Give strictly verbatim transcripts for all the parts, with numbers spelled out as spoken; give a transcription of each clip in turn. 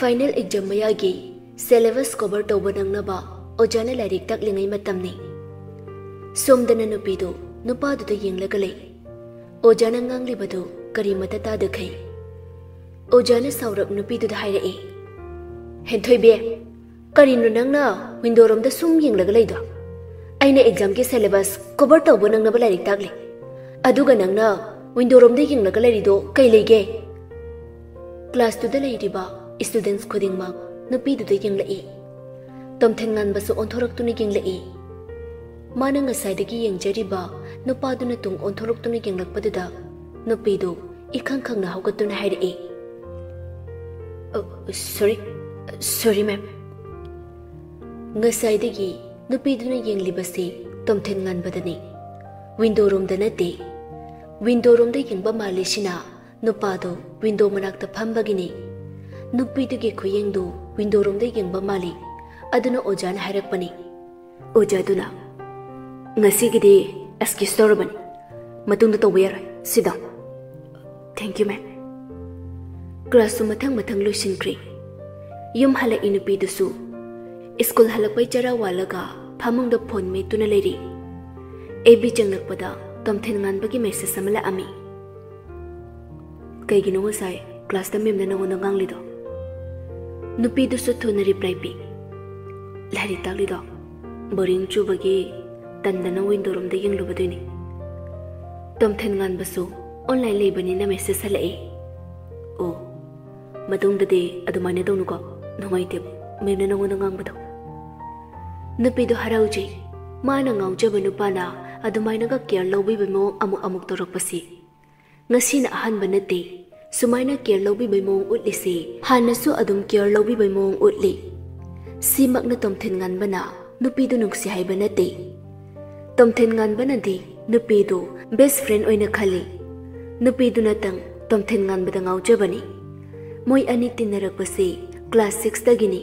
Final exam ꯃꯌꯥꯒꯤ syllabus cover ꯇꯧꯕ ꯅꯪꯅꯕ ꯑꯣꯖꯥꯅ ꯂꯥꯏꯔꯤꯛ ꯇꯥꯛꯂꯤꯉꯩ ꯃꯇꯝꯅꯤ꯫ ꯁꯣꯝꯗꯅ ꯅꯨꯄꯤꯗꯨ ꯅꯨꯄꯥꯗꯨꯗ ꯌꯦꯡꯂꯒ ꯂꯩ꯫ ꯑꯣꯖꯥꯅ ꯉꯥꯡꯂꯤꯕꯗꯨ ꯀꯔꯤꯃꯇ ꯇꯥꯗꯈꯩ ꯑꯣꯖꯥꯅ ꯁꯥꯎꯔꯞ ꯅꯨꯄꯤꯗꯨꯗ ꯍꯥꯏꯔꯛꯏ, "ꯍꯦꯟꯊꯣꯏꯕꯤ, ꯀꯔꯤꯅꯣ ꯅꯪꯅ window ꯔꯣꯝꯗ ꯁꯨꯝ ꯌꯦꯡꯂꯒ ꯂꯩꯗꯣ? ꯑꯩꯅ exam ꯒꯤ syllabus cover ꯇꯧꯕ ꯅꯪꯅꯕ ꯂꯥꯏꯔꯤꯛ ꯇꯥꯛꯂꯤ, ꯑꯗꯨꯒ ꯅꯪꯅ window ꯔꯣꯝꯗ ꯌꯦꯡꯂꯒ ꯂꯩꯔꯤꯗꯣ ꯀꯩ ꯂꯩꯒꯦ?" Class ꯇꯨꯗ ꯂꯩꯔꯤꯕ students ꯈꯨꯗꯤꯡꯃꯛ ꯅꯨꯄꯤꯗꯨꯗ ꯌꯦꯡꯂꯛꯏ꯫ ꯇꯣꯝꯊꯤꯟ ꯉꯥꯟꯕꯁꯨ ꯑꯣꯟꯊꯣꯔꯛꯇꯨꯅ ꯌꯦꯡꯂꯛꯏ꯫ ꯃꯥꯅ ꯉꯁꯥꯏꯗꯒꯤ ꯌꯦꯡꯖꯔꯤꯕ ꯅꯨꯄꯥꯗꯨꯅ ꯇꯨꯡ ꯑꯣꯟꯊꯣꯔꯛꯇꯨꯅ ꯌꯦꯡꯂꯛꯄꯗꯨꯗ ꯅꯨꯄꯤꯗꯨ ꯏꯈꯪ ꯈꯪꯅ ꯍꯧꯒꯠꯇꯨꯅ ꯍꯥꯏꯔꯛꯏ, "ꯑ, sorry, sorry ma'am." ꯉꯁꯥꯏꯗꯒꯤ ꯅꯨꯄꯤꯗꯨꯅ ꯌꯦꯡꯂꯤꯕꯁꯤ ꯇꯣꯝꯊꯤꯟ ꯉꯥꯟꯕꯗꯅꯤ, window ꯔꯣꯝꯗ ꯅꯠꯇꯦ꯫ Window ꯔꯣꯝꯗ ꯌꯦꯡꯕ ꯃꯥꯜꯂꯤꯁꯤꯅ ꯅꯨꯄꯥꯗꯨ window ꯃꯅꯥꯛꯇ ꯐꯝꯕꯒꯤꯅꯤ꯫ ꯅꯨꯄꯤꯗꯨꯒꯤ ꯈꯨꯌꯦꯡꯗꯨ window ꯔꯣꯝꯗ ꯌꯦꯡꯕ ꯃꯥꯜꯂꯤ꯫ ꯑꯗꯨꯅ ꯑꯣꯖꯥꯅ ꯍꯥꯏꯔꯛꯄꯅꯤ꯫ ꯑꯣꯖꯥꯗꯨꯅ, "ꯉꯁꯤꯒꯤꯗꯤ excuse ꯇꯧꯔꯕꯅꯤ, ꯃꯇꯨꯡꯗ ꯇꯧꯕ ꯌꯥꯔꯣꯏ, sit down." "Thank you ma'am." Class ꯁꯨ ꯃꯊꯪ ꯃꯊꯪ ꯂꯣꯏꯁꯤꯟꯈ꯭ꯔꯦ꯫ ꯌꯨꯝ ꯍꯜꯂꯛꯏ ꯅꯨꯄꯤꯗꯨꯁꯨ꯫ School ꯍꯜꯂꯛꯄꯩ ꯆꯔꯥ ꯋꯥꯜꯂꯒ ꯐꯃꯨꯡꯗ phone ꯃꯦꯠꯇꯨꯅ ꯂꯩꯔꯤ꯫ F B ꯆꯪꯂꯛꯄꯗ ꯇꯣꯝꯊꯤꯟ ꯉꯥꯟꯕꯒꯤ message ꯑꯃ ꯂꯥꯛꯑꯝꯃꯤ꯫ "ꯀꯩꯒꯤꯅꯣ ꯉꯁꯥꯏ class ꯇ ma'am ꯅ ꯅꯉꯣꯟꯗ ꯉꯥꯡꯂꯤꯗꯣ?" ꯅꯨꯄꯤꯗꯨꯁꯨ ꯊꯨꯅ reply ꯄꯤ, "ꯂꯥꯏꯔꯤꯛ ꯇꯥꯛꯂꯤꯗꯣ boring ꯆꯨꯕꯒꯤ ꯇꯟꯗꯅ window ꯔꯣꯝꯗ ꯌꯦꯡꯂꯨꯕꯗꯨꯏꯅꯤ꯫" ꯇꯣꯝꯊꯤꯟ ꯉꯥꯟꯕꯁꯨ online ꯂꯩꯕꯅꯤꯅ message ꯍꯜꯂꯛꯏ꯫ "ꯑꯣ, ꯃꯇꯨꯡꯗꯗꯤ ꯑꯗꯨꯃꯥꯏꯅ ꯇꯧꯅꯨꯀꯣ, ꯅꯨꯡꯉꯥꯏꯇꯦ ma'am ꯅ ꯅꯉꯣꯟꯗ ꯉꯥꯡꯕꯗꯣ꯫" ꯅꯨꯄꯤꯗꯨ ꯍꯔꯥꯎꯖꯩ꯫ ꯃꯥꯅ ꯉꯥꯎꯖꯕ ꯅꯨꯄꯥꯅ ꯑꯗꯨꯃꯥꯏꯅꯒ care ꯂꯧꯕꯤꯕ ꯃꯑꯣꯡ ꯑꯃꯨꯛ ꯑꯃꯨꯛ ꯇꯧꯔꯛꯄꯁꯤ꯫ ꯉꯁꯤꯅ ꯑꯍꯥꯟꯕ ꯅꯠꯇꯦ ꯁꯨꯃꯥꯏꯅ care ꯂꯧꯕꯤꯕꯩ ꯃꯑꯣꯡ ꯎꯠꯂꯤꯁꯤ꯫ ꯍꯥꯟꯅꯁꯨ ꯑꯗꯨꯝ care ꯂꯧꯕꯤꯕꯩ ꯃꯑꯣꯡ ꯎꯠꯂꯤ꯫ ꯁꯤꯃꯛꯅ ꯇꯣꯝꯊꯤꯟ ꯉꯥꯟꯕꯅ ꯅꯨꯄꯤꯗꯨ ꯅꯨꯡꯁꯤ ꯍꯥꯏꯕ ꯅꯠꯇꯦ꯫ ꯇꯣꯝꯊꯤꯟ ꯉꯥꯟꯕꯅꯗꯤ ꯅꯨꯄꯤꯗꯨ best friend ꯑꯣꯏꯅ ꯈꯜꯂꯤ꯫ ꯅꯨꯄꯤꯗꯨꯅꯇꯪ ꯇꯣꯝꯊꯤꯟ ꯉꯥꯟꯕꯗ ꯉꯥꯎꯖꯕꯅꯤ꯫ ꯃꯣꯏ ꯑꯅꯤ ꯇꯤꯟꯅꯔꯛꯄꯁꯤ class six ꯇꯒꯤꯅꯤ꯫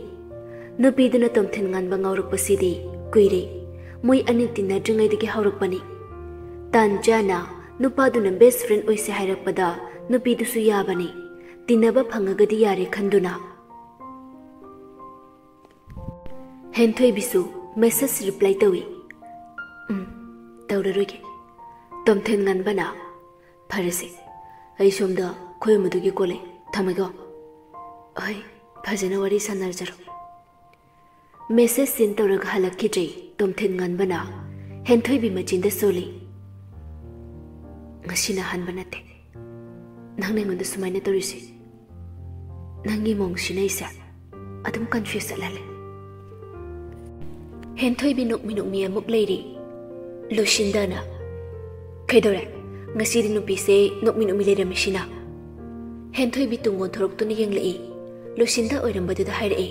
ꯅꯨꯄꯤꯗꯨꯅ ꯇꯣꯝꯊꯤꯟ ꯉꯥꯟꯕ ꯉꯥꯎꯔꯛꯄꯁꯤꯗꯤ ꯀꯨꯏꯔꯦ꯫ ꯃꯣꯏ ꯑꯅꯤ ꯇꯤꯟꯅꯗ꯭ꯔꯤꯉꯩꯗꯒꯤ ꯍꯧꯔꯛꯄꯅꯤ꯫ ꯇꯥꯟ ꯆꯥꯅ ꯅꯨꯄꯥꯗꯨꯅ best friend ꯑꯣꯏꯁꯦ ꯍꯥꯏꯔꯛꯄꯗ ꯅꯨꯄꯤꯗꯨꯁꯨ ꯌꯥꯕꯅꯤ꯫ ꯇꯤꯟꯅꯕ ꯐꯪꯉꯒꯗꯤ ꯌꯥꯔꯦ ꯈꯟꯗꯨꯅ꯫ ꯍꯦꯟꯊꯣꯏꯕꯤꯁꯨ message reply ꯇꯧꯏ꯫ "ꯎꯝ, ꯇꯧꯔꯔꯣꯏꯒꯦ꯫" ꯇꯣꯝꯊꯤꯟ ꯉꯟꯕꯅ, "ꯐꯔꯦꯁꯦ, ꯑꯩ ꯁꯣꯝꯗ ꯈꯣꯏꯔꯝꯕꯗꯨꯒꯤ ꯀꯣꯜꯂꯦ, ꯊꯝꯃꯒꯦꯀꯣ꯫" "ꯍꯣꯏ, ꯐꯖꯅ ꯋꯥꯔꯤ ꯁꯥꯟꯅꯔꯖꯔꯣ꯫" Message send ꯇꯧꯔꯒ ꯍꯜꯂꯛꯈꯤꯗ꯭ꯔꯦ ꯇꯣꯝꯊꯤꯟ ꯉꯟꯕꯅ꯫ ꯍꯦꯟꯊꯣꯏꯕꯤ ꯃꯆꯤꯟꯗ ꯁꯣꯜꯂꯤ꯫ "ꯉꯁꯤꯅ ꯑꯍꯥꯟꯕ ꯅꯠꯇꯦ ꯅꯪꯅ ꯑꯩꯉꯣꯟꯗ ꯁꯨꯃꯥꯏꯅ ꯇꯧꯔꯤꯁꯦ꯫ ꯅꯪꯒꯤ ꯃꯑꯣꯡꯁꯤꯅ ꯑꯩꯁꯦ ꯑꯗꯨꯝ confuse ꯆꯠꯍꯜꯂꯦ꯫" ꯍꯦꯟꯊꯣꯏꯕꯤ ꯅꯣꯛꯃꯤ ꯅꯣꯛꯃꯤ ꯑꯃꯨꯛ ꯂꯩꯔꯤ꯫ ꯂꯨꯁꯤꯟꯗꯅ, "ꯀꯩꯗꯧꯔꯦ? ꯉꯁꯤꯗꯤ ꯅꯨꯄꯤꯁꯦ ꯅꯣꯛꯃꯤ ꯅꯣꯛꯃꯤ ꯂꯩꯔꯝꯃꯤꯁꯤꯅ?" ꯍꯦꯟꯊꯣꯏꯕꯤ ꯇꯨꯡ ꯑꯣꯟꯊꯣꯔꯛꯇꯨꯅ ꯌꯦꯡꯂꯛꯏ꯫ ꯂꯨꯁꯤꯟꯗ ꯑꯣꯏꯔꯝꯕꯗꯨꯗ ꯍꯥꯏꯔꯛꯏ,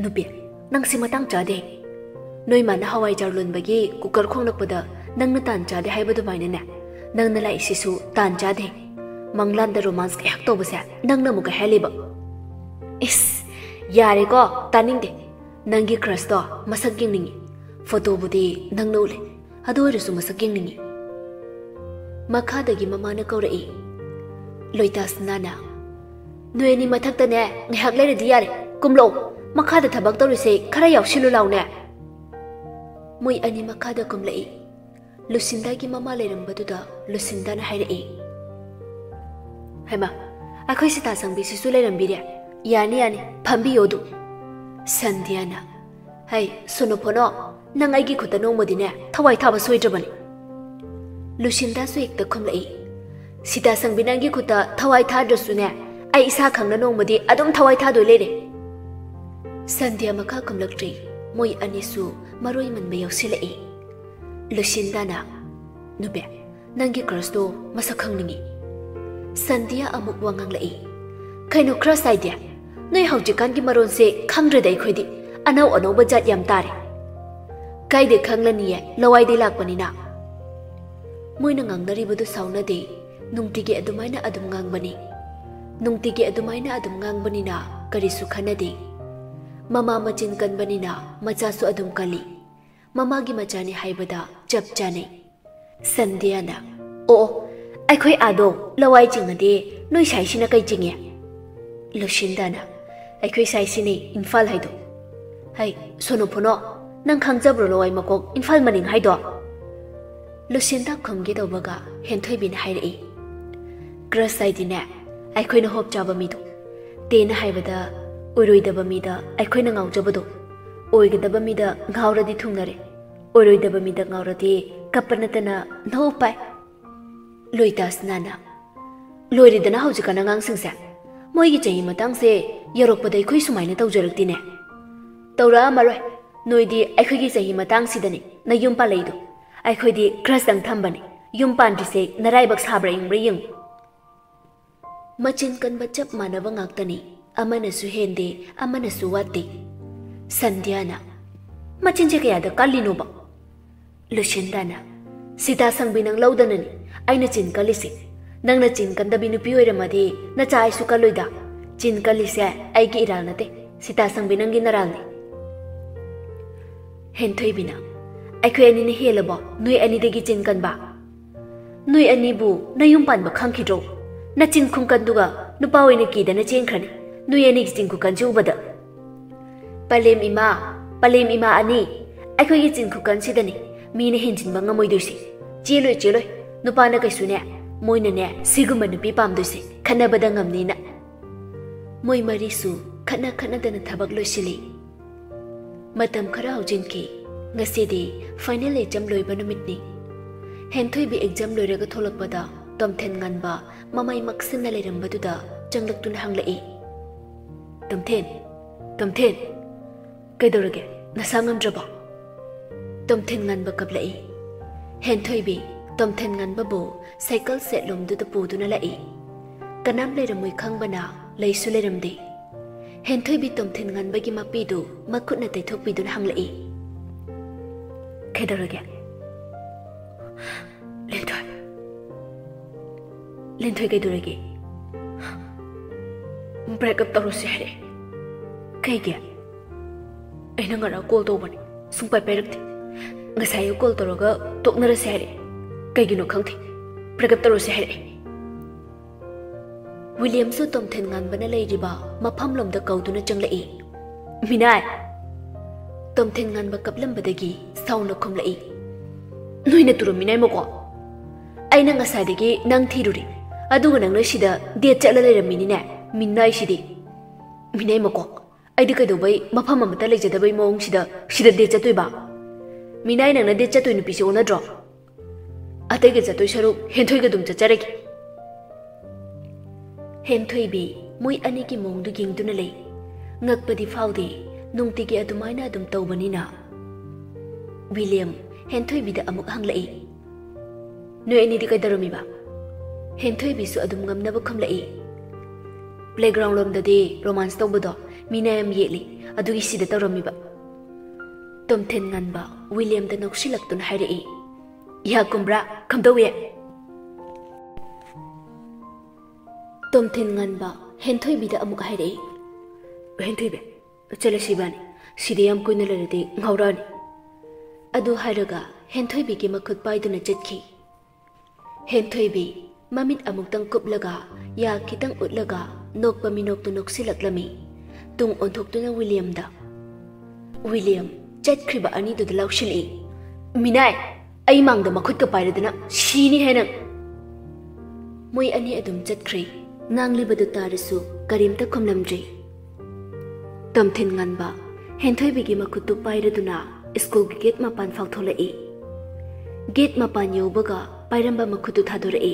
"ꯅꯨꯄꯤ, ꯅꯪꯁꯦ ꯃꯇꯥꯡ ꯆꯥꯗꯦ꯫ ꯅꯣꯏ ꯃꯥꯅ ꯍꯋꯥꯏꯖꯥꯔ ꯂꯣꯟꯕꯒꯤ cooker ꯈꯣꯡꯂꯛꯄꯗ ꯅꯪꯅ ꯇꯥꯟ ꯆꯥꯗꯦ ꯍꯥꯏꯕ ꯑꯗꯨꯃꯥꯏꯅꯅꯦ, ꯅꯪꯅ ꯂꯥꯛꯏꯁꯤꯁꯨ ꯇꯥꯟ ꯆꯥꯗꯦ꯫ ꯃꯪꯂꯥꯟꯗ romance ꯀꯌꯥ ꯇꯧꯕꯁꯦ ꯅꯪꯅ ꯑꯃꯨꯛꯀ ꯍꯥꯏꯍꯜꯂꯤꯕ꯫" "ꯏꯁ, ꯌꯥꯔꯦꯀꯣ, ꯇꯥꯅꯤꯡꯗꯦ꯫ ꯅꯪꯒꯤ crushꯇꯣ ꯃꯁꯛ ꯌꯦꯡꯅꯤꯡꯉꯤ꯫ ꯐꯣꯇꯣꯕꯨꯗꯤ ꯅꯪꯅ ꯎꯠꯂꯦ, ꯑꯗꯨ ꯑꯣꯏꯔꯁꯨ ꯃꯁꯛ ꯌꯦꯡꯅꯤꯡꯉꯤ꯫" ꯃꯈꯥꯗꯒꯤ ꯃꯃꯥꯅ ꯀꯧꯔꯛꯏ꯫ ꯂꯣꯏꯇꯥꯁꯅꯥꯅ, "ꯅꯣꯏ ꯑꯅꯤ ꯃꯊꯛꯇꯅꯦ ꯉꯥꯏꯍꯥꯛ ꯂꯩꯔꯗꯤ ꯌꯥꯔꯦ, ꯀꯨꯝꯂꯛꯑꯣ꯫ ꯃꯈꯥꯗ ꯊꯕꯛ ꯇꯧꯔꯤꯁꯦ ꯈꯔ ꯌꯥꯎꯁꯤꯜꯂꯨ ꯂꯥꯎꯅꯦ꯫" ꯃꯣꯏ ꯑꯅꯤ ꯃꯈꯥꯗ ꯀꯨꯝꯂꯛꯏ꯫ ꯂꯨꯁꯤꯟꯗꯥꯒꯤ ꯃꯃꯥ ꯂꯩꯔꯝꯕꯗꯨꯗ ꯂꯨꯁꯤꯟꯗꯥꯅ ꯍꯥꯏꯔꯛꯏ, "ꯍꯩꯃꯥ, ꯑꯩꯈꯣꯏ ꯁꯤꯇꯥ ꯁꯪꯕꯤꯁꯤꯁꯨ ꯂꯩꯔꯝꯕꯤꯔꯦ꯫ ꯌꯥꯅꯤ, ꯌꯥꯅꯤ, ꯐꯝꯕꯤꯌꯣ ꯑꯗꯨꯝ꯫" ꯁꯟꯙ꯭ꯌꯥꯅ, "ꯍꯩ, ꯁꯣꯅꯣꯐꯣꯅꯣ, ꯅꯪ ꯑꯩꯒꯤ ꯈꯨꯠꯇ ꯅꯣꯡꯃꯗꯤꯅꯦ ꯊꯋꯥꯏ ꯊꯥꯕ ꯁꯣꯏꯗ꯭ꯔꯕꯅꯤ꯫" ꯂꯨꯁꯤꯟꯗꯥꯁꯨ ꯍꯦꯛꯇ ꯈꯨꯝꯂꯛꯏ, "ꯁꯤꯇꯥ ꯁꯪꯕꯤ ꯅꯪꯒꯤ ꯈꯨꯠꯇ ꯊꯋꯥꯏ ꯊꯥꯗ꯭ꯔꯁꯨꯅꯦ, ꯑꯩ ꯏꯁꯥ ꯈꯪꯅ ꯅꯣꯡꯃꯗꯤ ꯑꯗꯨꯝ ꯊꯋꯥꯏ ꯊꯥꯗꯣꯏ ꯂꯩꯔꯦ꯫" ꯁꯟꯙ꯭ꯌꯥ ꯃꯈꯥ ꯀꯨꯝꯂꯛꯇ꯭ꯔꯤ꯫ ꯃꯣꯏ ꯑꯅꯤꯁꯨ ꯃꯔꯣꯏ ꯃꯟꯕ ꯌꯥꯎꯁꯤꯜꯂꯛꯏ꯫ ꯂꯨꯁꯤꯟꯗꯥꯅ, "ꯅꯨꯄꯤ, ꯅꯪꯒꯤ crushꯇꯣ ꯃꯁꯛ ꯈꯪꯅꯤꯡꯉꯤ꯫" ꯁꯟꯙ꯭ꯌꯥ ꯑꯃꯨꯛ ꯋꯥ ꯉꯥꯡꯂꯛꯏ, "ꯀꯩꯅꯣ crush ꯍꯥꯏꯗꯤ? ꯅꯣꯏ ꯍꯧꯖꯤꯛꯀꯥꯟꯒꯤ ꯃꯔꯣꯟꯁꯦ ꯈꯪꯗ꯭ꯔꯦꯗ ꯑꯩꯈꯣꯏꯗꯤ꯫ ꯑꯅꯧ ꯑꯅꯧꯕ ꯖꯥꯠ ꯌꯥꯝ ꯇꯥꯔꯦ꯫" "ꯀꯥꯏꯗꯩ ꯈꯪꯂꯅꯤꯌꯦ, ꯂꯋꯥꯏꯗꯩ ꯂꯥꯛꯄꯅꯤꯅ꯫" ꯃꯣꯏꯅ ꯉꯥꯡꯅꯔꯤꯕꯗꯨ ꯁꯥꯎꯅꯗꯦ, ꯅꯨꯡꯇꯤꯒꯤ ꯑꯗꯨꯃꯥꯏꯅ ꯑꯗꯨꯝ ꯉꯥꯡꯕꯅꯤ꯫ ꯅꯨꯡꯇꯤꯒꯤ ꯑꯗꯨꯃꯥꯏꯅ ꯑꯗꯨꯝ ꯉꯥꯡꯕꯅꯤꯅ ꯀꯔꯤꯁꯨ ꯈꯟꯅꯗꯦ꯫ ꯃꯃꯥ ꯃꯆꯤꯟ ꯀꯟꯕꯅꯤꯅ ꯃꯆꯥꯁꯨ ꯑꯗꯨꯝ ꯀꯜꯂꯤ꯫ ꯃꯃꯥꯒꯤ ꯃꯆꯥꯅꯤ ꯍꯥꯏꯕꯗ ꯆꯞ ꯆꯥꯅꯩ꯫ ꯁꯟꯙ꯭ꯌꯥꯅ, "ꯑꯣ, ꯑꯣ, ꯑꯩꯈꯣꯏ ꯑꯥꯗꯣ ꯂꯋꯥꯏ ꯆꯤꯡꯉꯗꯤ ꯅꯣꯏ ꯁꯥꯏꯁꯤꯅ ꯀꯩ ꯆꯤꯡꯉꯤ?" ꯂꯨꯁꯤꯟꯗꯥꯅ, "ꯑꯩꯈꯣꯏ ꯁꯥꯏꯁꯤꯅꯦ ꯏꯝꯐꯥꯜ ꯍꯥꯏꯗꯣ꯫" "ꯍꯩ, ꯁꯣꯅꯣ ꯐꯣꯅꯣ, ꯅꯪ ꯈꯪꯖꯕ꯭ꯔꯣ ꯂꯋꯥꯏ ꯃꯀꯣꯛ ꯏꯝꯐꯥꯜ ꯃꯅꯤꯡ ꯍꯥꯏꯗꯣ?" ꯂꯨꯁꯤꯟꯗ ꯈꯨꯝꯒꯦ ꯇꯧꯕꯒ ꯍꯦꯟꯊꯣꯏꯕꯤꯅ ꯍꯥꯏꯔꯛꯏ, "Crush ꯍꯥꯏꯗꯤꯅꯦ, ꯑꯩꯈꯣꯏꯅ ꯍꯣꯞ ꯆꯥꯕ ꯃꯤꯗꯣ꯫ ꯇꯦꯟꯅ ꯍꯥꯏꯕꯗ, ꯑꯣꯏꯔꯣꯏꯗꯕ ꯃꯤꯗ ꯑꯩꯈꯣꯏꯅ ꯉꯥꯎꯖꯕꯗꯣ꯫ ꯑꯣꯏꯒꯗꯕ ꯃꯤꯗ ꯉꯥꯎꯔꯗꯤ ꯊꯨꯡꯅꯔꯦ, ꯑꯣꯏꯔꯣꯏꯗꯕ ꯃꯤꯗ ꯉꯥꯎꯔꯗꯤ ꯀꯞꯄ ꯅꯠꯇꯅ no ꯎꯄꯥꯏ꯫" ꯂꯣꯏꯇꯥꯁꯅꯥꯅ, "ꯂꯣꯏꯔꯦꯗꯅ ꯍꯧꯖꯤꯛꯀꯥꯟ ꯑꯉꯥꯡꯁꯤꯡꯁꯦ꯫ ꯃꯣꯏꯒꯤ ꯆꯍꯤ ꯃꯇꯥꯡꯁꯦ ꯌꯧꯔꯛꯄꯗ ꯑꯩꯈꯣꯏ ꯁꯨꯃꯥꯏꯅ ꯇꯧꯖꯔꯛꯇꯦꯅꯦ꯫" "ꯇꯧꯔꯛꯑꯝꯃꯔꯣꯏ꯫ ꯅꯣꯏꯗꯤ ꯑꯩꯈꯣꯏꯒꯤ ꯆꯍꯤ ꯃꯇꯥꯡꯁꯤꯗꯅꯤ ꯅꯌꯨꯝ ꯄꯥꯜꯂꯛꯏꯗꯣ꯫ ꯑꯩꯈꯣꯏꯗꯤ crushꯇꯪ ꯊꯝꯕꯅꯤ꯫ ꯌꯨꯝ ꯄꯥꯟꯗ꯭ꯔꯤꯁꯦ ꯅꯔꯥꯏꯕꯛ ꯁꯥꯕ꯭ꯔꯥ ꯌꯦꯡꯕ꯭ꯔꯥ ꯌꯦꯡꯉꯨ꯫" ꯃꯆꯤꯟ ꯀꯟꯕ ꯆꯞ ꯃꯥꯟꯅꯕ ꯉꯥꯛꯇꯅꯤ꯫ ꯑꯃꯅꯁꯨ ꯍꯦꯟꯗꯦ, ꯑꯃꯅꯁꯨ ꯋꯥꯠꯇꯦ꯫ ꯁꯟꯙ꯭ꯌꯥꯅ, "ꯃꯆꯤꯟꯁꯦ ꯀꯌꯥꯗ ꯀꯜꯂꯤꯅꯣꯕ?" ꯂꯨꯁꯤꯟꯗꯥꯅ, "ꯁꯤꯇꯥ ꯁꯪꯕꯤ ꯅꯪ ꯂꯧꯗꯅꯅꯤ ꯑꯩꯅ ꯆꯤꯟ ꯀꯜꯂꯤꯁꯦ꯫ ꯅꯪꯅ ꯆꯤꯟ ꯀꯟꯗꯕꯤ ꯅꯨꯄꯤ ꯑꯣꯏꯔꯝꯃꯗꯤ ꯅꯆꯥ ꯑꯩꯁꯨ ꯀꯜꯂꯣꯏꯗ꯫ ꯆꯤꯟ ꯀꯜꯂꯤꯁꯦ ꯑꯩꯒꯤ ꯏꯔꯥꯜ ꯅꯠꯇꯦ, ꯁꯤꯇꯥ ꯁꯪꯕꯤ ꯅꯪꯒꯤ ꯅꯔꯥꯜꯅꯤ꯫" ꯍꯦꯟꯊꯣꯏꯕꯤꯅ, "ꯑꯩꯈꯣꯏ ꯑꯅꯤꯅ ꯍꯦꯜꯂꯕꯣ ꯅꯣꯏ ꯑꯅꯤꯗꯒꯤ ꯆꯤꯟ ꯀꯟꯕ? ꯅꯣꯏ ꯑꯅꯤꯕꯨ ꯅꯌꯨꯝ ꯄꯥꯟꯕ ꯈꯪꯈꯤꯗ꯭ꯔꯣ? ꯅꯆꯤꯟ ꯈꯨꯡꯀꯟꯗꯨꯒ ꯅꯨꯄꯥ ꯑꯣꯏꯅ ꯀꯤꯗꯅ ꯆꯦꯟꯈ꯭ꯔꯅꯤ, ꯅꯣꯏ ꯑꯅꯤꯒꯤ ꯆꯤꯟ ꯈꯨꯀꯟꯁꯤ ꯎꯕꯗ꯫" "ꯄꯂꯦꯝ ꯏꯃꯥ, ꯄꯂꯦꯝ ꯏꯃꯥ ꯑꯅꯤ, ꯑꯩꯈꯣꯏꯒꯤ ꯆꯤꯟ ꯈꯨꯀꯟꯁꯤꯗꯅꯤ ꯃꯤꯅ ꯍꯦꯟꯖꯤꯟꯕ ꯉꯝꯃꯣꯏꯗꯣꯏꯁꯦ꯫ ꯆꯦꯜꯂꯣꯏ, ꯆꯦꯜꯂꯣꯏ꯫ ꯅꯨꯄꯥꯅ ꯀꯩꯁꯨꯅꯦ, ꯃꯣꯏꯅꯅꯦ ꯁꯤꯒꯨꯝꯕ ꯅꯨꯄꯤ ꯄꯥꯝꯗꯣꯏꯁꯦ ꯈꯠꯅꯕꯗ ꯉꯝꯅꯤꯅ꯫" ꯃꯣꯏ ꯃꯔꯤꯁꯨ ꯈꯠꯅ ꯈꯠꯅꯗꯅ ꯊꯕꯛ ꯂꯣꯏꯁꯤꯜꯂꯤ꯫ ꯃꯇꯝ ꯈꯔ ꯍꯧꯖꯤꯟꯈꯤ꯫ ꯉꯁꯤꯗꯤ final exam ꯂꯣꯏꯕ ꯅꯨꯃꯤꯠꯅꯤ꯫ ꯍꯦꯟꯊꯣꯏꯕꯤ exam ꯂꯣꯏꯔꯒ ꯊꯣꯛꯂꯛꯄꯗ ꯇꯣꯝꯊꯦꯟ ꯉꯥꯟꯕ ꯃꯃꯩ ꯃꯛꯁꯤꯟꯅ ꯂꯩꯔꯝꯕꯗꯨꯗ ꯆꯪꯂꯛꯇꯨꯅ ꯍꯪꯂꯛꯏ, "ꯇꯣꯝꯊꯦꯟ, ꯇꯣꯝꯊꯦꯟ, ꯀꯩꯗꯧꯔꯒꯦ? ꯅꯁꯥ ꯉꯝꯗ꯭ꯔꯕꯣ?" ꯇꯣꯝꯊꯦꯟ ꯉꯥꯟꯕ ꯀꯞꯂꯛꯏ꯫ ꯍꯦꯟꯊꯣꯏꯕꯤ ꯇꯣꯝꯊꯦꯟ ꯉꯥꯟꯕꯕꯨ cycle ꯁꯦꯠꯂꯣꯝꯗꯨꯗ ꯄꯨꯗꯨꯅ ꯂꯥꯛꯏ꯫ ꯀꯅꯥꯝ ꯂꯩꯔꯝꯃꯣꯏ ꯈꯪꯕꯅ ꯂꯩꯁꯨ ꯂꯩꯔꯝꯗꯦ꯫ ꯍꯦꯟꯊꯣꯏꯕꯤ ꯇꯣꯝꯊꯤꯟ ꯉꯥꯟꯕꯒꯤ ꯃꯄꯤꯗꯨ ꯃꯈꯨꯠꯅ ꯇꯩꯊꯣꯛꯄꯤꯗꯨꯅ ꯍꯪꯂꯛꯏ, "ꯀꯩꯗꯧꯔꯒꯦ? ꯂꯦꯟꯊꯣꯏ, ꯂꯦꯟꯊꯣꯏ ꯀꯩꯗꯧꯔꯒꯦ? Break up ꯇꯧꯔꯁꯦ ꯍꯥꯏꯔꯛꯑꯦ꯫ ꯀꯩꯒꯤ? ꯑꯩꯅ ꯉꯔꯥꯡ call ꯇꯧꯕꯅꯦ, ꯁꯨꯡꯄꯥꯏ ꯄꯥꯏꯔꯛꯇꯦ꯫ ꯉꯁꯥꯏ ꯑꯌꯨꯛ call ꯇꯧꯔꯒ ꯇꯣꯛꯅꯔꯁꯦ ꯍꯥꯏꯔꯛꯑꯦ꯫ ꯀꯩꯒꯤꯅꯣ ꯈꯪꯗꯦ, break up ꯇꯧꯔꯁꯦ ꯍꯥꯏꯔꯛꯑꯦ꯫" ꯋꯤꯂꯤꯌꯝꯁꯨ ꯇꯣꯝꯊꯤꯟ ꯉꯥꯟꯕꯅ ꯂꯩꯔꯤꯕ ꯃꯐꯝꯂꯣꯝꯗ ꯀꯧꯗꯨꯅ ꯆꯪꯂꯛꯏ꯫ "ꯃꯤꯅꯥꯏ, ꯇꯣꯝꯊꯤꯟ ꯉꯥꯟꯕ ꯀꯞꯂꯝꯕꯗꯒꯤ ꯁꯥꯎꯅ ꯈꯨꯝꯂꯛꯏ, "ꯅꯣꯏꯅ ꯇꯨꯔꯝꯃꯤꯅꯦ ꯃꯀꯣ? ꯑꯩꯅ ꯉꯁꯥꯏꯗꯒꯤ ꯅꯪ ꯊꯤꯔꯨꯔꯦ, ꯑꯗꯨꯒ ꯅꯪꯅ ꯁꯤꯗ date ꯆꯠꯂ ꯂꯩꯔꯝꯃꯤꯅꯤꯅꯦ꯫ ꯃꯤꯅꯥꯏꯁꯤꯗꯤ꯫ ꯃꯤꯅꯥꯏ ꯃꯀꯣ, ꯑꯩꯗꯤ ꯀꯩꯗꯧꯕꯩ ꯃꯐꯝ ꯑꯃꯠꯇ ꯂꯩꯖꯗꯕꯩ ꯃꯑꯣꯡꯁꯤꯗ ꯁꯤꯗ date ꯆꯠꯇꯣꯏꯕ? ꯃꯤꯅꯥꯏ, ꯅꯪꯅ date ꯆꯠꯇꯣꯏ ꯅꯨꯄꯤꯁꯤ ꯑꯣꯟꯅꯗ꯭ꯔꯣ? ꯑꯇꯩꯒ ꯆꯠꯇꯣꯏ ꯁꯔꯨꯛ ꯍꯦꯟꯊꯣꯏꯒ ꯑꯗꯨꯝ ꯆꯠꯆꯔꯒꯦ꯫" ꯍꯦꯟꯊꯣꯏꯕꯤ ꯃꯣꯏ ꯑꯅꯤꯒꯤ ꯃꯑꯣꯡꯗꯨ ꯌꯦꯡꯗꯨꯅ ꯂꯩ꯫ ꯉꯛꯄꯗꯤ ꯐꯥꯎꯗꯦ, ꯅꯨꯡꯇꯤꯒꯤ ꯑꯗꯨꯃꯥꯏꯅ ꯑꯗꯨꯝ ꯇꯧꯕꯅꯤꯅ꯫ ꯋꯤꯂꯤꯌꯝ ꯍꯦꯟꯊꯣꯏꯕꯤꯗ ꯑꯃꯨꯛ ꯍꯪꯂꯛꯏ, "ꯅꯣꯏ ꯑꯅꯤꯗꯤ ꯀꯩꯗꯧꯔꯝꯃꯤꯕ?" ꯍꯦꯟꯊꯣꯏꯕꯤꯁꯨ ꯑꯗꯨꯝ ꯉꯝꯅꯕ ꯈꯨꯝꯂꯛꯏ, "Playground ꯂꯣꯝꯗꯗꯤ romance ꯇꯧꯕꯗꯣ ꯃꯤꯅ ꯌꯥꯝ ꯌꯦꯠꯂꯤ, ꯑꯗꯨꯒꯤ ꯁꯤꯗ ꯇꯧꯔꯝꯃꯤꯕ꯫" ꯇꯣꯝꯊꯤꯟ ꯉꯥꯟꯕ ꯋꯤꯂꯤꯌꯝꯗ ꯅꯣꯛꯁꯤꯜꯂꯛꯇꯨꯅ ꯍꯥꯏꯔꯛꯏ, "ꯏꯍꯥ ꯀꯨꯝꯕ꯭ꯔꯥ, ꯀꯝꯗꯧꯏ?" ꯇꯣꯝꯊꯤꯟ ꯉꯥꯟꯕ ꯍꯦꯟꯊꯣꯏꯕꯤꯗ ꯑꯃꯨꯛ ꯍꯥꯏꯔꯛꯏ, "ꯍꯦꯟꯊꯣꯏꯕꯤ, ꯆꯠꯂꯁꯤ ꯏꯕꯥꯅꯤ, ꯁꯤꯗ ꯌꯥꯝ ꯀꯨꯏꯅ ꯂꯩꯔꯗꯤ ꯉꯥꯎꯔꯛꯑꯅꯤ꯫" ꯑꯗꯨ ꯍꯥꯏꯔꯒ ꯍꯦꯟꯊꯣꯏꯕꯤꯒꯤ ꯃꯈꯨꯠ ꯄꯥꯏꯗꯨꯅ ꯆꯠꯈꯤ꯫ ꯍꯦꯟꯊꯣꯏꯕꯤ ꯃꯃꯤꯠ ꯑꯃꯨꯛꯇꯪ ꯀꯨꯞꯂꯒ, ꯌꯥ ꯈꯤꯇꯪ ꯎꯠꯂꯒ, ꯅꯣꯛꯄ ꯃꯤꯅꯣꯛꯇꯨ ꯅꯣꯛꯁꯤꯜꯂꯛꯂꯝꯃꯤ꯫ ꯇꯨꯡ ꯑꯣꯟꯊꯣꯛꯇꯨꯅ ꯋꯤꯂꯤꯌꯝꯗ, ꯋꯤꯂꯤꯌꯝ ꯆꯠꯈ꯭ꯔꯤꯕ ꯑꯅꯤꯗꯨꯗ ꯂꯥꯎꯁꯤꯜꯂꯛꯏ, "ꯃꯤꯅꯥꯏ, ꯑꯩ ꯃꯥꯡꯗ ꯃꯈꯨꯠꯀ ꯄꯥꯏꯔꯗꯅ ꯁꯤꯅꯤ ꯍꯦ ꯅꯪ!" ꯃꯣꯏ ꯑꯅꯤ ꯑꯗꯨꯝ ꯆꯠꯈ꯭ꯔꯦ꯫ ꯉꯥꯡꯂꯤꯕꯗꯨ ꯇꯥꯔꯁꯨ ꯀꯔꯤꯝꯇ ꯈꯨꯝꯂꯝꯗ꯭ꯔꯦ꯫ ꯇꯣꯝꯊꯤꯟ ꯉꯥꯟꯕ ꯍꯦꯟꯊꯣꯏꯕꯤꯒꯤ ꯃꯈꯨꯠꯇꯨ ꯄꯥꯏꯔꯗꯨꯅ ꯁ꯭ꯀꯨꯜꯒꯤ gate ꯃꯄꯥꯟ ꯐꯥꯎ ꯊꯣꯛꯂꯛꯏ꯫ Gate ꯃꯄꯥꯟ ꯌꯧꯕꯒ ꯄꯥꯏꯔꯝꯕ ꯃꯈꯨꯠꯇꯨ ꯊꯥꯗꯣꯔꯛꯏ꯫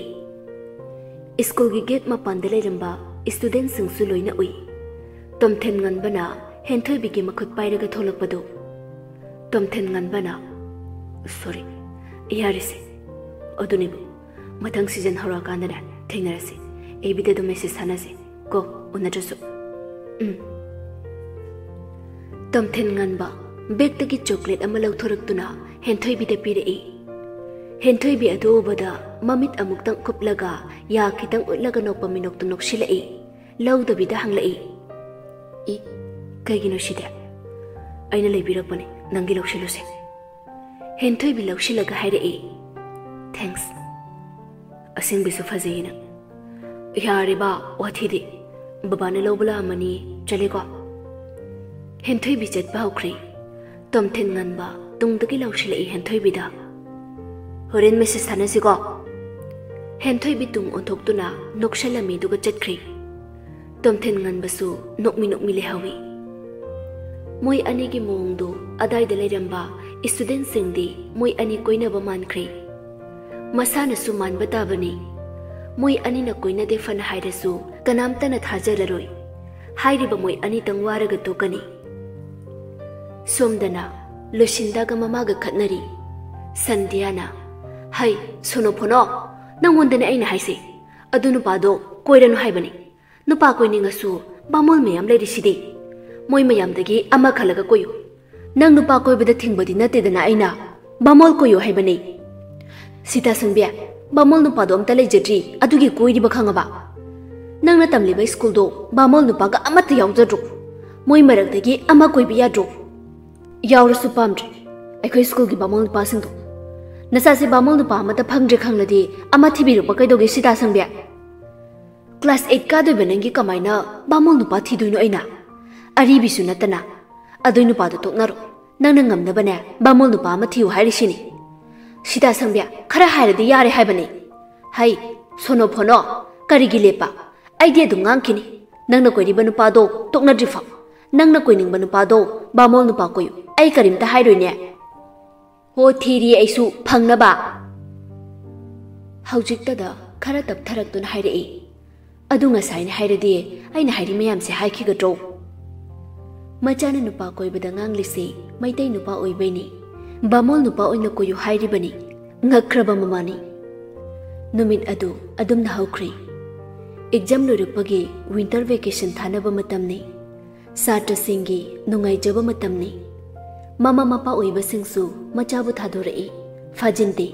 ꯁ꯭ꯀꯨꯜꯒꯤ gate ꯃꯄꯥꯟꯗ ꯂꯩꯔꯝꯕ studentꯁꯤꯡꯁꯨ ꯂꯣꯏꯅ ꯎꯏ꯫ ꯇꯣꯝꯊꯤꯟ ꯉꯥꯟꯕꯅ ꯍꯦꯟꯊꯣꯏꯕꯤꯒꯤ ꯃꯈꯨꯠ ꯄꯥꯏꯔꯒ ꯊꯣꯛꯂꯛꯄꯗꯨ꯫ ꯇꯣꯝꯊꯤꯟ ꯉꯥꯟꯕꯅ, "Sorry, ꯌꯥꯔꯦꯁꯦ, ꯑꯗꯨꯅꯦꯕꯨ, ꯃꯊꯪ season ꯍꯧꯔꯛꯑꯀꯥꯟꯗꯅꯦ ꯊꯦꯡꯅꯔꯁꯦ, FBꯗ ꯑꯗꯨꯝ message ꯊꯥꯅꯁꯦ ꯀꯣ, ꯎꯅꯗ꯭ꯔꯁꯨ꯫ ꯎꯝ꯫" ꯇꯣꯝꯊꯤꯟ ꯉꯥꯟꯕ bagꯇꯒꯤ chocolate ꯑꯃ ꯂꯧꯊꯣꯔꯛꯇꯨꯅ ꯍꯦꯟꯊꯣꯏꯕꯤꯗ ꯄꯤꯔꯛꯏ꯫ ꯍꯦꯟꯊꯣꯏꯕꯤ ꯑꯗꯨ ꯎꯕꯗ ꯃꯃꯤꯠ ꯑꯃꯨꯛꯇꯪ ꯀꯨꯞꯂꯒ, ꯌꯥ ꯈꯤꯇꯪ ꯎꯠꯂꯒ ꯅꯣꯛꯄ ꯃꯤꯅꯣꯛꯇꯨ ꯅꯣꯛꯁꯤꯜꯂꯛꯏ꯫ ꯂꯧꯗꯕꯤꯗ ꯍꯪꯂꯛꯏ, "ꯏ, ꯀꯩꯒꯤꯅꯣ ꯁꯤꯗꯤ? ꯑꯩꯅ ꯂꯩꯕꯤꯔꯛꯄꯅꯦ, ꯅꯪꯒꯤ ꯂꯧꯁꯤꯜꯂꯨꯁꯦ꯫" ꯍꯦꯟꯊꯣꯏꯕꯤ ꯂꯧꯁꯤꯜꯂꯒ ꯍꯥꯏꯔꯛꯏ, "Thanks꯫ ꯑꯁꯦꯡꯕꯩꯁꯨ ꯐꯖꯩꯌꯦ ꯅꯪ꯫" "ꯌꯥꯔꯦꯕ, ꯋꯥꯊꯤꯗꯤ꯫ ꯕꯕꯥꯅ ꯂꯧꯕ ꯂꯥꯛꯑꯝꯃꯅꯤ, ꯆꯠꯂꯦꯀꯣ꯫" ꯍꯦꯟꯊꯣꯏꯕꯤ ꯆꯠꯄ ꯍꯧꯈ꯭ꯔꯦ꯫ ꯇꯣꯝꯊꯤꯟ ꯉꯟꯕ ꯇꯨꯡꯗꯒꯤ ꯂꯥꯎꯁꯤꯜꯂꯛꯏ ꯍꯦꯟꯊꯣꯏꯕꯤꯗ꯫ "ꯍꯣꯔꯦꯟ ꯃꯦꯁꯦꯖ ꯊꯥꯅꯁꯤꯀꯣ?" ꯍꯦꯟꯊꯣꯏꯕꯤ ꯇꯨꯡ ꯑꯣꯟꯊꯣꯛꯇꯨꯅ ꯅꯣꯛꯁꯜꯂꯝꯃꯤ ꯑꯗꯨꯒ ꯆꯠꯈ꯭ꯔꯤ꯫ ꯇꯣꯝꯊꯤꯟ ꯉꯟꯕꯁꯨ ꯅꯣꯛꯃꯤ ꯅꯣꯛꯃꯤ ꯂꯩꯍꯧꯏ꯫ ꯃꯣꯏ ꯑꯅꯤꯒꯤ ꯃꯑꯣꯡꯗꯨ ꯑꯗꯥꯏꯗ ꯂꯩꯔꯝꯕ ꯏꯁꯇꯨꯗꯦꯟꯁꯤꯡꯗꯤ ꯃꯣꯏ ꯑꯅꯤ ꯀꯣꯏꯅꯕ ꯃꯥꯟꯈ꯭ꯔꯦ꯫ ꯃꯁꯥꯅꯁꯨ ꯃꯥꯟꯕ ꯇꯥꯕꯅꯤ꯫ ꯃꯣꯏ ꯑꯅꯤꯅ ꯀꯣꯏꯅꯗꯦ ꯐꯅ ꯍꯥꯏꯔꯁꯨ ꯀꯅꯥꯝꯇꯅ ꯊꯥꯖꯔꯔꯣꯏ꯫ ꯍꯥꯏꯔꯤꯕ ꯃꯣꯏ ꯑꯅꯤꯇꯪ ꯋꯥꯔꯒ ꯇꯣꯛꯀꯅꯤ꯫ ꯁꯣꯝꯗꯅ ꯂꯨꯁꯤꯟꯗꯥꯒ ꯃꯃꯥꯒ ꯈꯠꯅꯔꯤ꯫ ꯁꯟꯙ꯭ꯌꯥꯅ, "ꯍꯩ, ꯁꯣꯅꯣ ꯐꯣꯅꯣ, ꯅꯪꯉꯣꯟꯗꯅꯦ ꯑꯩꯅ ꯍꯥꯏꯁꯦ꯫ ꯑꯗꯨ ꯅꯨꯄꯥꯗꯣ ꯀꯣꯏꯔꯅꯨ ꯍꯥꯏꯕꯅꯤ꯫ ꯅꯨꯄꯥ ꯀꯣꯏꯅꯤꯡꯉꯁꯨ ꯕꯥꯃꯣꯜ ꯃꯌꯥꯝ ꯂꯩꯔꯤꯁꯤꯗꯤ꯫ ꯃꯣꯏ ꯃꯌꯥꯝꯗꯒꯤ ꯑꯃ ꯈꯜꯂꯒ ꯀꯣꯏꯌꯨ꯫ ꯅꯪ ꯅꯨꯄꯥ ꯀꯣꯏꯕꯗ ꯊꯤꯡꯕꯗꯤ ꯅꯠꯇꯦꯗꯅ ꯑꯩꯅ꯫ ꯕꯥꯃꯣꯜ ꯀꯣꯏꯌꯨ ꯍꯥꯏꯕꯅꯤ꯫" "ꯁꯤꯇꯥ ꯁꯪꯕꯤ, ꯕꯥꯃꯣꯜ ꯅꯨꯄꯥꯗꯣ ꯑꯝꯇ ꯂꯩꯖꯗ꯭ꯔꯤ, ꯑꯗꯨꯒꯤ ꯀꯣꯏꯔꯤꯕ ꯈꯪꯉꯕ? ꯅꯪꯅ ꯇꯝꯂꯤꯕ ꯁ꯭ꯀꯨꯜꯗꯣ ꯕꯥꯃꯣꯜ ꯅꯨꯄꯥꯒ ꯑꯃꯠꯇ ꯌꯥꯎꯖꯗ꯭ꯔꯣ? ꯃꯣꯏ ꯃꯔꯛꯇꯒꯤ ꯑꯃ ꯀꯣꯏꯕ ꯌꯥꯗ꯭ꯔꯣ?" "ꯌꯥꯎꯔꯁꯨ ꯄꯥꯝꯗ꯭ꯔꯦ ꯑꯩꯈꯣꯏ ꯁ꯭ꯀꯨꯜꯒꯤ ꯕꯥꯃꯣꯜ ꯅꯨꯄꯥꯁꯤꯡꯗꯣ꯫ ꯅꯆꯥꯁꯦ ꯕꯥꯃꯣꯜ ꯅꯨꯄꯥ ꯑꯃꯠꯇ ꯐꯪꯗ꯭ꯔꯦ ꯈꯪꯂꯗꯤ ꯑꯃ ꯊꯤꯕꯤꯔꯛꯄ ꯀꯩꯗꯧꯒꯦ ꯁꯤꯇꯥ ꯁꯪꯕꯤ? ꯀ꯭ꯂꯥꯁ ꯑꯩꯠ ꯀꯥꯗꯣꯏꯕ ꯅꯪꯒꯤ ꯀꯃꯥꯏꯅ ꯕꯥꯃꯣꯜ ꯅꯨꯄꯥ ꯊꯤꯗꯣꯏꯅꯣ ꯑꯩꯅ? ꯑꯔꯤꯕꯤꯁꯨ ꯅꯠꯇꯅ꯫ ꯑꯗꯨꯏ ꯅꯨꯄꯥꯗꯣ ꯇꯣꯛꯅꯔꯣ꯫ ꯅꯪꯅ ꯉꯝꯅꯕꯅꯦ ꯕꯥꯃꯣꯜ ꯅꯨꯄꯥ ꯑꯃ ꯊꯤꯌꯨ ꯍꯥꯏꯔꯤꯁꯤꯅꯤ꯫" "ꯁꯤꯇꯥ ꯁꯪꯕꯤ, ꯈꯔ ꯍꯥꯏꯔꯗꯤ ꯌꯥꯔꯦ ꯍꯥꯏꯕꯅꯤ꯫" "ꯍꯩ, ꯁꯣꯅꯣ ꯐꯣꯅꯣ, ꯀꯔꯤꯒꯤ ꯂꯦꯞꯄ? ꯑꯩꯗꯤ ꯑꯗꯨꯝ ꯉꯥꯡꯈꯤꯅꯤ꯫ ꯅꯪꯅ ꯀꯣꯏꯔꯤꯕ ꯅꯨꯄꯥꯗꯣ ꯇꯣꯛꯅꯗ꯭ꯔꯤꯐꯥꯎ꯫ ꯅꯪꯅ ꯀꯣꯏꯅꯤꯡꯕ ꯅꯨꯄꯥꯗꯣ ꯕꯥꯃꯣꯜ ꯅꯨꯄꯥ ꯀꯣꯏꯌꯨ, ꯑꯩ ꯀꯔꯤꯝꯇ ꯍꯥꯏꯔꯣꯏꯅꯦ꯫ ꯍꯣ ꯊꯤꯔꯤ ꯑꯩꯁꯨ ꯐꯪꯅꯕ꯫" ꯍꯧꯖꯤꯛꯇꯗ ꯈꯔ ꯇꯞꯊꯔꯛꯇꯨꯅ ꯍꯥꯏꯔꯛꯏ꯫ "ꯑꯗꯨ ꯉꯁꯥꯏꯅ ꯍꯥꯏꯔꯗꯤ ꯑꯩꯅ ꯍꯥꯏꯔꯤ ꯃꯌꯥꯝꯁꯦ ꯍꯥꯏꯈꯤꯒꯗ꯭ꯔꯣ?" ꯃꯆꯥꯅ ꯅꯨꯄꯥ ꯀꯣꯏꯕꯗ ꯉꯥꯡꯂꯤꯁꯤ ꯃꯩꯇꯩ ꯅꯨꯄꯥ ꯑꯣꯏꯕꯩꯅꯤ꯫ ꯕꯥꯃꯣꯜ ꯅꯨꯄꯥ ꯑꯣꯏꯅ ꯀꯣꯏꯌꯨ ꯍꯥꯏꯔꯤꯕꯅꯤ꯫ ꯉꯛꯈ꯭ꯔꯕ ꯃꯃꯥꯅꯤ꯫ ꯅꯨꯃꯤꯠ ꯑꯗꯨ ꯑꯗꯨꯝꯅ ꯍꯧꯈ꯭ꯔꯦ꯫ ꯑꯦꯛꯖꯥꯝ ꯂꯣꯏꯔꯛꯄꯒꯤ ꯋꯤꯟꯇꯔ ꯚꯦꯀꯦꯁꯟ ꯊꯥꯅꯕ ꯃꯇꯝꯅꯤ꯫ ꯁꯥꯇ꯭ꯔꯁꯤꯡꯒꯤ ꯅꯨꯡꯉꯥꯏꯖꯕ ꯃꯇꯝꯅꯤ꯫ ꯃꯃꯥ ꯃꯄꯥ ꯑꯣꯏꯕꯁꯤꯡꯁꯨ ꯃꯆꯥꯕꯨ ꯊꯥꯗꯣꯔꯛꯏ꯫ ꯐꯥꯖꯤꯟꯗꯦ꯫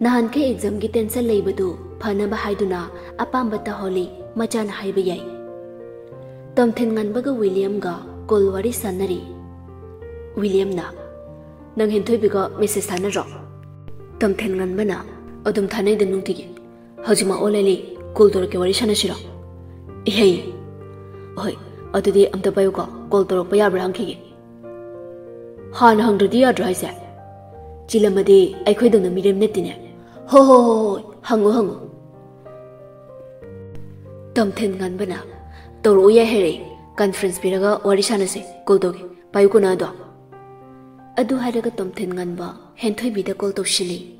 ꯅꯍꯥꯟꯈꯩ ꯑꯦꯛꯖꯥꯝꯒꯤ ꯇꯦꯟꯁꯟ ꯂꯩꯕꯗꯨ ꯐꯅꯕ ꯍꯥꯏꯗꯨꯅ ꯑꯄꯥꯝꯕ ꯇꯧꯍꯜꯂꯤ, ꯃꯆꯥꯅ ꯍꯥꯏꯕ ꯌꯥꯏ꯫ ꯇꯣꯝꯊꯤꯟ ꯉꯟꯕꯒ ꯋꯤꯂꯤꯌꯝꯒ ꯀꯣꯜ ꯋꯥꯔꯤ ꯁꯥꯟꯅꯔꯤ꯫ ꯋꯤꯂꯤꯌꯝꯅ, "ꯅꯪ ꯍꯦꯟꯊꯣꯏꯕꯤꯒ ꯃꯦꯁꯦꯖ ꯊꯥꯅꯔꯣ?" ꯇꯣꯝꯊꯤꯟ ꯉꯟꯕꯅ, "ꯑꯗꯨꯝ ꯊꯥꯅꯩꯗ ꯅꯨꯡꯇꯤꯒꯤ꯫ ꯍꯧꯖꯤꯛꯃꯛ ꯑꯣꯟꯂꯥꯏꯟ ꯂꯩ, ꯀꯣꯜ ꯇꯧꯔꯛꯀꯦ, ꯋꯥꯔꯤ ꯁꯥꯟꯅꯁꯤꯔꯣ?" "ꯏꯍꯩ, ꯍꯣꯏ, ꯑꯗꯨꯗꯤ ꯑꯝꯇ ꯄꯥꯏꯌꯨꯀꯣ, ꯀꯣꯜ ꯇꯧꯔꯛꯄ ꯌꯥꯕ꯭ꯔꯥ ꯍꯪꯈꯤꯒꯦ꯫" ꯍꯥꯟꯅ ꯍꯪꯗ꯭ꯔꯗꯤ ꯌꯥꯗ꯭ꯔꯣ ꯍꯥꯏꯁꯦ? ꯆꯤꯜꯂꯝꯃꯗꯤ ꯑꯩꯈꯣꯏꯗꯧꯅ ꯃꯤꯔꯦꯝ ꯅꯠꯇꯦꯅꯦ꯫ ꯍꯣ ꯍꯣ ꯍꯣ ꯍꯣꯏ, ꯍꯪꯉꯣ ꯍꯪꯉꯣ꯫ ꯇꯣꯝꯊꯤꯟ ꯉꯟꯕꯅ, "ꯇꯧꯔꯛꯑꯣ ꯌꯥꯏ ꯍꯥꯏꯔꯛꯑꯦ꯫ ꯀꯟꯐ꯭ꯔꯦꯟꯁ ꯄꯤꯔꯒ ꯋꯥꯔꯤ ꯁꯥꯟꯅꯁꯦ꯫ ꯀꯣꯜ ꯇꯧꯒꯦ꯫ ꯄꯥꯏꯌꯨꯀꯣ ꯅꯪ ꯑꯗꯣ꯫" ꯑꯗꯨ ꯍꯥꯏꯔꯒ ꯇꯣꯝꯊꯤꯟ ꯉꯟꯕ ꯍꯦꯟꯊꯣꯏꯕꯤꯗ ꯀꯣꯜ ꯇꯧꯁꯤꯜꯂꯤ꯫